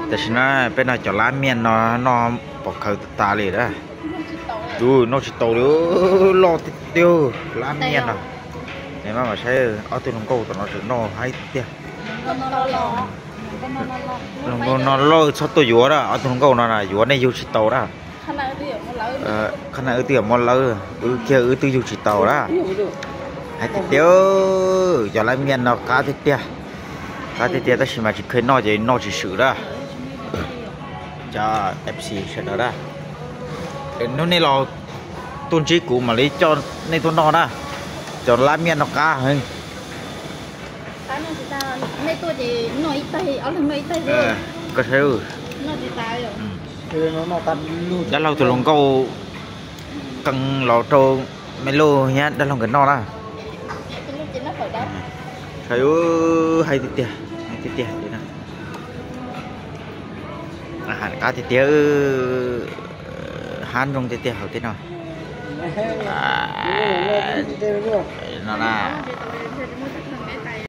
Tam sim no peb noj cov lab miaj no, noj pom khaws tas tas li na. Noj tsis tau li, loj tiag tiag lab miaj no. Maj mam saib ob tug hluas nkauj tom no tseem noj haib tiag. Hluas nkauj no loj txhob tuaj yuav na, ob tug hluas nkauj no na yuav nej yug tsis tau na. Qhab na wb twb yuav muab lawv, wb kiag wb twb yug tsis tau na. Haib tiag tiag, cov lab miaj no qab tiag tiag. Qab tiag tiag tab sis mas tsis kheev noj ces noj tsis swm na. Cov F C sawv daws na, hnub nej los tuaj ntsib kuv mam li coj nej tuaj noj na. Cov lab miaj no qab heev. Koj saib, dab laug tus hluas nkauj qee los rau me luj thiab dab laug nkawd noj na. Saib, haib tiag tiag, haib tiag tiag li na. Qab tiag tiag, hab nrooj tiag tiag hauv tej no. No na,